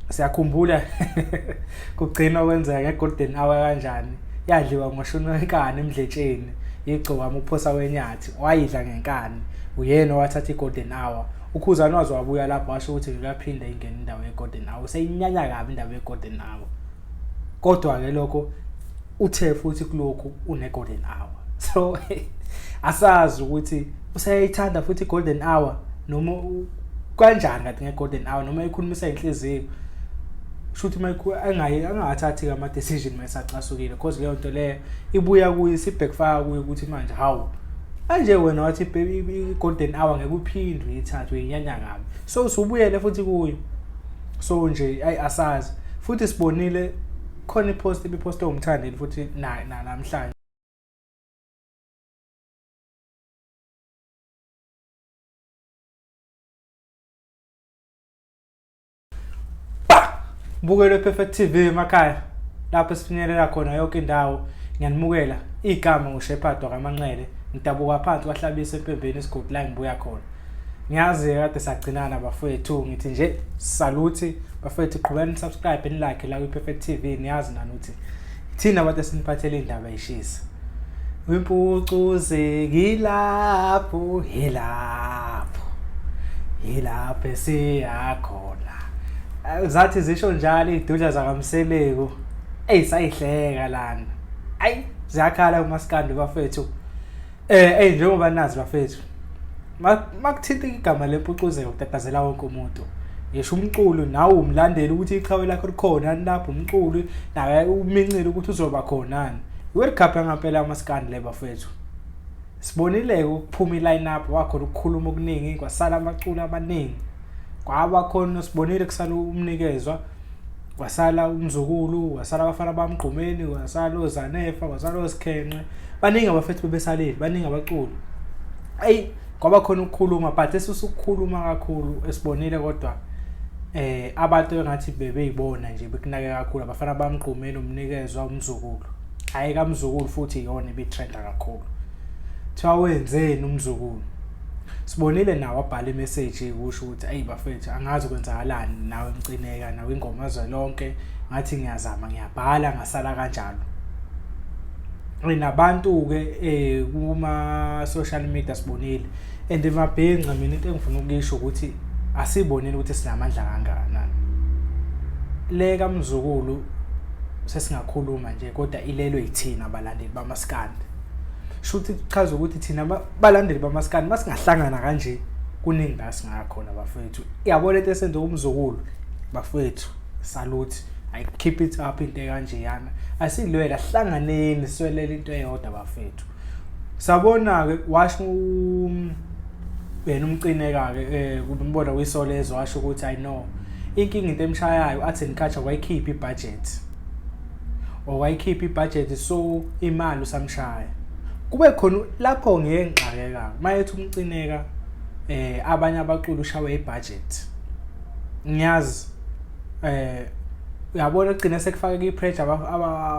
Siyakhumbula kugcina kwenzeka nge-golden hour kanjani, yadliwa ngoshuni wenkani emdletsheni yigcokama ukuphosa kwenyathi, wayidla ngenkani, uyena owathatha i-golden hour. UKhuzani waze wabuya lapho washo ukuthi ngikaphinde ingene indawo ye-golden hour, useyinyanya kabi indaba ye-golden hour. Kodwa-ke lokho uthe futhi kulokhu une-golden hour, so asazi ukuthi useyayithanda futhi i-golden hour noma kanjani kanti nge-golden hour, noma ikhulumisa inhliziyo. Shuthi engayi angathathi ama decision mayesacasukile, because leyo nto leyo ibuya kuye, si-backfire kuye ukuthi manje hawu manje wena wathi i-golden hour ngeke uphinde uyithathe, uyinyanya kabi, so usubuyele futhi kuyo. So nje ayi asazi. Futhi sibonile khona i-post ibipostwe uMthandeni futhi namhlanje. Bukelwe Perfect TV emakhaya lapho esifinyelela khona yonke indawo. Ngiyanimukela, igama nguShepherd wakaManqele, ngidabuka phansi kwaHlabisa eMpembeni isigodi la ngibuya khona. Ngiyazi kade sagcinana bafowethu, ngithi nje salute bafowethu, qhubekani ni-subscribe ni-like la kwi-Perfect TV. Niyazi nani ukuthi thina abantu esiniphathele indaba ishisa. Impucuze ngilapho, yilapho yilapho esiyakhona. Zathi zisho njalo iy'dudla zakaMseleku, eyi sayihleka lana. Ayi ziyakhala kumaskandi bafethu. Eyi njengoba nazi bafethu, makuthinta igama lempucuzeko kutatazela wonke umuntu. Ngisho umculo nawe umlandeli ukuthi iqhawe lakho likhona lapho, umculi naye umincile ukuthi uzoba khonani. I-World Cup yangampela amaskandi le bafethu. Sibonile-ke ukuphuma i-line up, wakhona ukukhuluma okuningi, kwasala amaculo amaningi. Kwaba khona sibonile kusala uMnikezwa, kwasala uMzukulu, kwasala abafana baMgqumeni, kwasala oZanefa, kwasala oSikhenqe. Baningi abafethu bebesalile, baningi abaculi. Eyi kwaba khona ukukhuluma, but esusukukhuluma kakhulu esibonile kodwa abantu engathi bebeyibona nje bekunake kakhulu abafana baMgqumeni, uMnikezwa, uMzukulu. Hhayi kaMzukulu futhi iyona ibitrenda kakhulu. Kuthiwa wenzeni uMzukulu? Sibonile nawo abhala i-message kusho ukuthi ayi bafethu angazi kwenzakalani nawe Mcineka, nawe ingoma zwelonke, ngathi ngiyazama ngiyabhala ngasala kanjalo. Nabantu-ke kuma-social media sibonile and mabhinca, mina into engifuna ukuyisho ukuthi asibonile ukuthi sinamandla kangakanani. Le kaMzukulu sesingakhuluma nje kodwa ilelwe yithina abalandeli bamaskandi. Shuthi kuchaza ukuthi thina balandeli bamaskandi masingahlangana kanje kuningi la singakhona bafethu. Yabo lento esenze uMzukulu bafethu, salute, I keep it up into ekanjeyana. Asilwela hlanganeni swelele into eyodwa bafethu. Sabona-ke washo yena uMcineka-ke kumbona kwiSolezwe washo ukuthi I know inkinga into emshayayo Arts and Culture wayikhipha i-budget, or wayikhipha i-budget, so imali usamshaya. Kube khona lapho ngeke ngixakeka mayethi uMcineka abanye abaculi ushawe i-budget. Ngiyazi uyabona kugcina sekufake i-pressure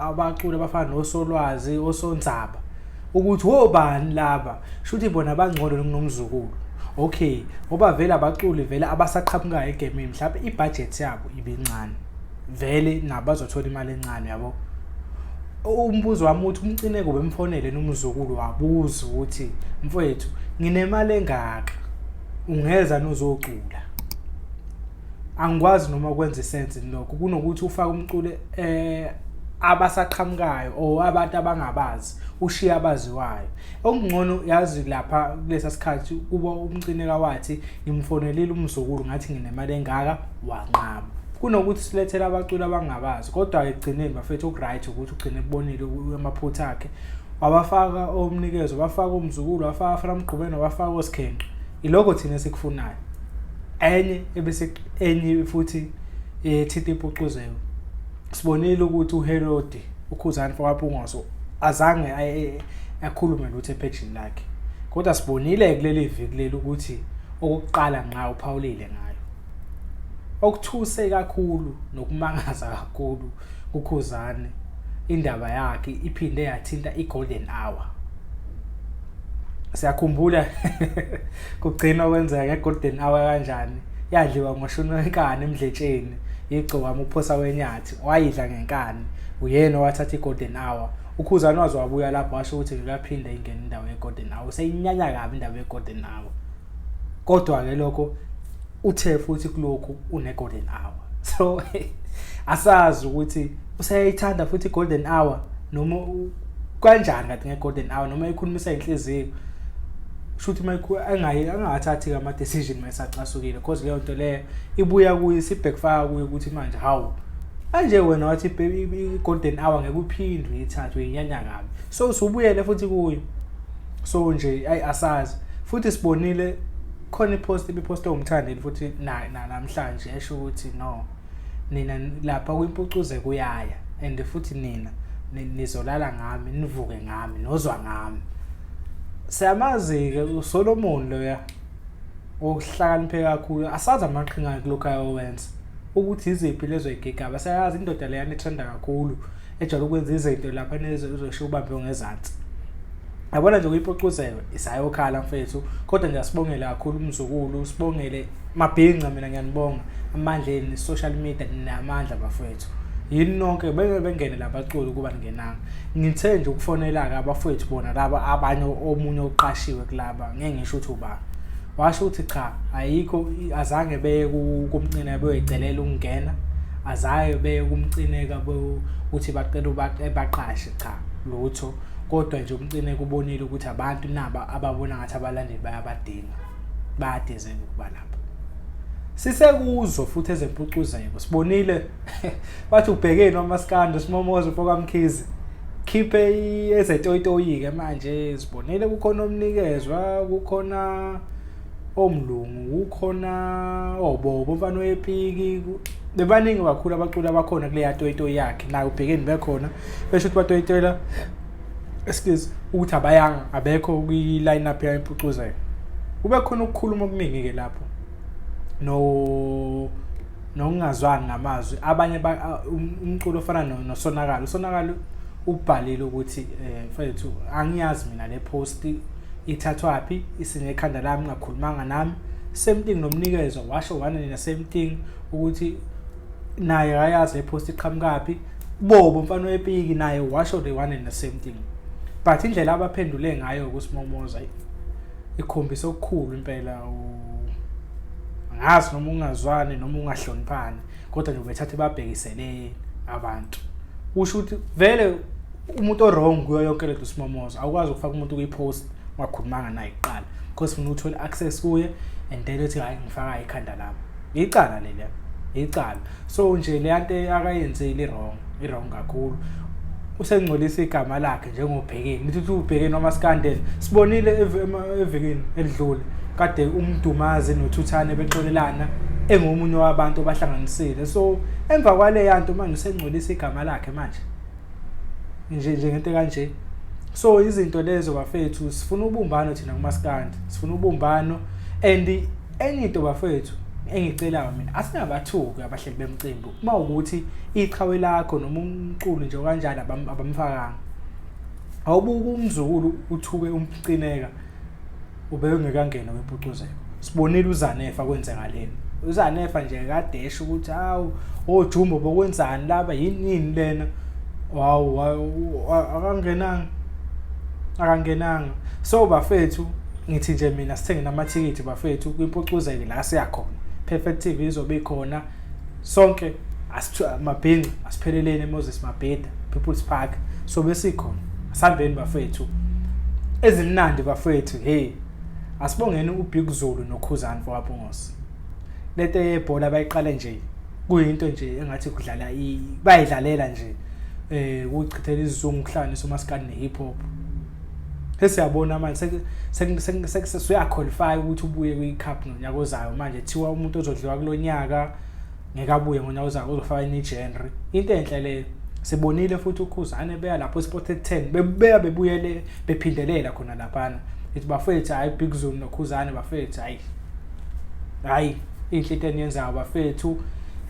abaculi abafana noSolwazi, oSonzaba ukuthi wobani laba, shuthi bona bangcono kunoMzukulu. Okay, ngoba vele abaculi vele abasaqhamukayo egemini mhlawumbe i-budget yabo ibincane, vele nabo bazothola imali encane yabo. Umbuzo wami uthi uMcineka ubemfonele noMzukulu wabuza ukuthi mfowethu nginemali engaka ungeza nozocula. Angikwazi noma kwenza i-sense lokho kunokuthi ufake umculo abasaqhamukayo or abantu abangabazi ushiya abaziwayo. Okungcono yazi lapha kulesa sikhathi kuba uMcineka wathi ngimfonelile uMzukulu ngathi nginemali engaka wanqaba, kunokuthi silethele abaculi abangabazi. Kodwa ekugcineni bafethu oku-right ukuthi ugcine kubonile amaphutha akhe, wabafaka oMnikezo, wabafaka uMzukulu, wabafaka abafana Mgqumeni, wabafaka oSikhenqe. Ilokho thina esikufunayo. Enye ebese enye futhi ethinta impucuzeko, sibonile ukuthi uHerodi uKhuzani kaMpungose azange akhulume lutho ephejini lakhe, kodwa sibonile kuleli viki leli ukuthi okokuqala nqa uphawulile ngayo. Okuthuse kakhulu nokumangaza kakhulu kuKhuzani, indaba yakhe iphinde yathinta i-golden hour. Siyakhumbula kugcina kwenzeka nge-golden hour kanjani, Yadliwa ngoshuni wenkani emdletsheni igcokama uphosa wenyathi wayidla ngenkani uyena owathatha i-golden hour. UKhuzani waze wabuya lapho washo ukuthi ngeke aphinde ingene indawo ye-golden hour. Useyinyanya kabi indaba ye-golden hour. Kodwa-ke lokho uthe futhi kulokhu une-golden hour. So asazi ukuthi useyayithanda futhi i-golden hour noma kanjani kanti nge-golden hour noma ikhulumisa inhliziyo. Shuthi uma angathathi ama-decision uma esacasukile because leyo nto leyo ibuya kuye isi-backfire kuye ukuthi manje hawu manje wena wathi i-golden hour ngeke uphinde uyithathe uyinyanya kabi so usubuyele futhi kuyo. So nje ayi asazi futhi sibonile khona ipost ibiphostwe umthandeli futhi namhlanje esho ukuthi no nina lapha kwimpucuze kuyaya and futhi nina nizolala ngami nivuke ngami nozwa ngami. Siyamazi-ke uSolomon loya ohlakaniphe kakhulu asazi amaqhinga akhe lokhu ayowenza ukuthi iziphi lezo yigigaba. Siyayazi indoda leyana ethanda kakhulu ejwayele ukwenza izinto lapha nezoshiya ubambe ngezansi. Yabona nje kuyimpucuzeko isayokhala mfethu kodwa nje asibongele kakhulu umzukulu sibongele mabhinca mina ngiyanibonga amandleni social media ninamandla bafowethu yini nonke beke bengene labaculi kuba ningenanga. Ngithe nje ukufonela-ke abafowethu bona laba abanye omunye oqashiwe kulaba ngeke ngisho ukuthi uba washo ukuthi cha ayikho azange beye kumcineka beyoyicelela ukungena azange beye kumcineka ukuthi bacela baqashe cha lutho kodwa nje umcineka ubonile ukuthi abantu naba ababona ngathi abalandeli bayabadinga bayadizeka ukuba lapho. Sisekuzo futhi ezempucuzeko sibonile bathi ubhekeni wamaskandi usimomoza ufoka Mkhize khiphe ezetoyitoyi-ke manje sibonile kukhona omnikezwa kukhona omlungu kukhona obobo umfana wepiki bebaningi kakhulu abaculi abakhona kuleya toyitoyi yakhe naye ubhekeni bekhona besho ukuthi batoyitoyela excuse ukuthi abayanga abekho kwi-line up yayimpucuzeko. Kube khona ukukhuluma okuningi-ke lapho no nokungazwani ngamazwi abanye umculo ofana noSonakalo uSonakalo ubhalile ukuthi mfethu angiyazi mina le post ithathwaphi isingekhanda lami ngakhulumanga nami. Same thing nomnikezo washo one and the same thing ukuthi naye akayazi le post iqhamukaphi. Bobo mfana wepiki naye washo the one and the same thing but indlela abaphendule ngayo kusimomoza ikhombisa okukhulu impela angazi noma ungazwani noma ungahloniphani kodwa nje ubethathe babhekisele abantu usho ukuthi vele umuntu o-wrong kuyo yonke lento usimomoza awukwazi ukufaka umuntu kwi-post ungakhulumanga naye kuqala because funa uthole access kuye and then ethi hayi ngifaka ikhanda lami icala leliya icala. So nje leya nto akayenzile i-wrong i-wrong kakhulu usengcolisa igama lakhe njengobhekeni nithi uthi ubhekeni wamaskandela sibonile evikini elidlule kade umdumazi nothuthane bexolelana engomunye wabantu abahlanganisile so emva kwaleya nto manje usengcolisa igama lakhe manje nje njengento kanje. So izinto lezo bafethu sifuna ubumbano thina kumaskandi sifuna ubumbano and enye into bafethu engicelayo mina asingabathuki abahleli bemcimbi uma ukuthi iqhawe lakho noma umculo nje kanjani abamfakanga awubuka umzukulu uthuke umcineka ubengekangena kwimpucuzeko sibonile uZanefa kwenzeka leni uZanefa nje kade esho ukuthi hawu ojumbo bokwenzani laba yini yini lena wawu akangenanga akangenanga. So bafethu ngithi nje mina sithenge namathikithi bafethu kwimpucuzeko la siyakhona Perfect TV izobe ikhona sonke mabhinca asipheleleni eMoses Mabhida People's Park so besikhona asihambeni bafethu ezimnandi bafethu hey asibongeni uBig Zulu noKhuzani fokaPhungose lento yebhola bayiqale nje kuyinto nje engathi kudlala bayidlalela nje ukuchithela isizungu kuhlanganisa umaskandi ne-hip hop sesiyabona manje sekuya-qualify ukuthi ubuye kwi-cup ngonyaka ozayo manje kuthiwa umuntu ozodliwa kulo nyaka ngeke abuye ngonyaka ozayo uzofaka enye i-genre into enhle leyo sibonile futhi ukhuzane beya lapho Sport 10 bebuya bebuyele bephindelela khona laphana ithi bafethu hayi Big Zulu nokhuzane bafethu hayi hayi inhle into eniyenzayo bafethu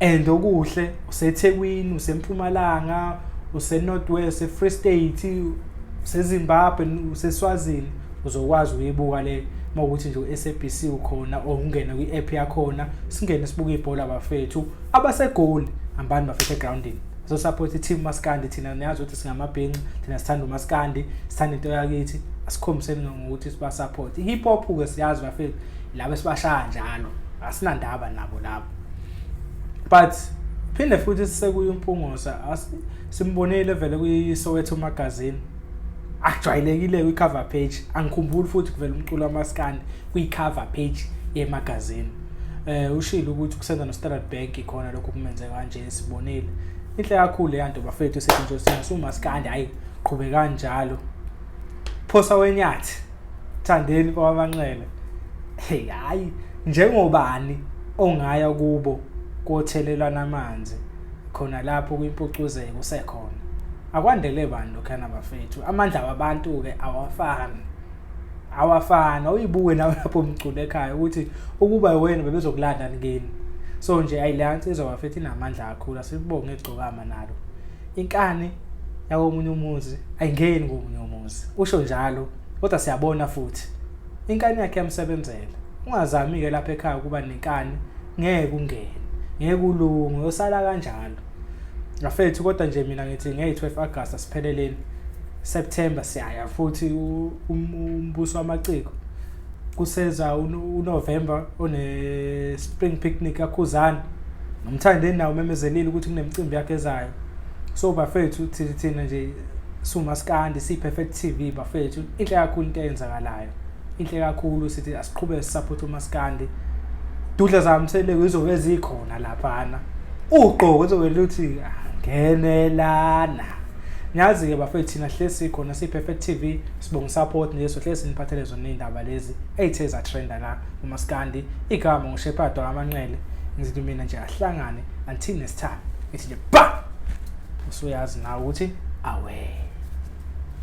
and okuhle useThekwini useMpumalanga useNorth West eFree State useZimbabwe useSwazini uzokwazi ukuyibuka le Mawukuthi nje u-SABC ukhona or ungene kwi-app yakhona, singene sibuke ibhola bafethu. AbaseGoli hambani bafethu egroundini. So support i-team Maskandi, thina niyazi ukuthi singamabhinci, thina sithanda uMaskandi, sithanda into yakithi, asikhombiseni ngokuthi siba support. I-hip hop ke siyazi bafethu, labo esibashaya njalo, asinandaba nabo labo. But phinde futhi sisekuye uMpungose, simbonile vele kwi-Soweto magazine, akujwayelekile kwi-cover page. Angikhumbuli futhi kuvela umculo wamaskandi kwi-cover page ye-magazine. Ushilo ukuthi kusenza no-Standard Bank khona lokho kumenze kanje, sibonile. Inhle kakhulu le yanto bafethu, sithi nje sina sumaskandi, hayi qhubeka kanjalo. Phosa wenyathi Thandeni kwamanxele. Hey, hayi njengobani ongaya kubo kothelelwana amanzi khona lapho kwimpucuzeko usekhona. Akwandele bani lokhana bafethu, amandla wabantu ke awafani. Awafani, awuyibuke nawe lapho umculo ekhaya ukuthi ukuba wena bebezokulanda kini. So nje ayi le nsizwa bafethu inamandla kakhulu, asibonge igcokama nalo. Inkani yakomunye umuzi ayingeni komunye umuzi, usho njalo, kodwa siyabona futhi inkani yakhe yamsebenzela. Ungazami ke lapha ekhaya ukuba nenkani, ngeke ungene, ngeke ulunge, uyosala kanjalo bafethu. Kodwa nje mina ngithi nge-12 August asipheleleni, September siyaya futhi umbuso wamaciko kuseza uNovember one spring picnic kaKhuzani nomthandeni, nawo umemezelile ukuthi kunemicimbi yakhe ezayo. So bafethu, thina nje sumaskandi si-Perfect TV bafethu, inhle kakhulu into eyenzakalayo, inhle kakhulu. Sithi asiqhubeke sisupport umaskandi. Dudla zamtheleko izobe zikhona laphana, ugqoko izobe luthi ngenelana. Niyazi-ke bafethu, thina hlezi sikhona siyi-Perfect TV, sibonga support nje, sohlezi siniphathele zona iy'ndaba lezi ey'the zatrenda la kumaskandi. Igama nguShepherd wakaManqele, ngizithi mina nje ahlangane until next time, ngithi nje ba usuyazi nawe ukuthi awe.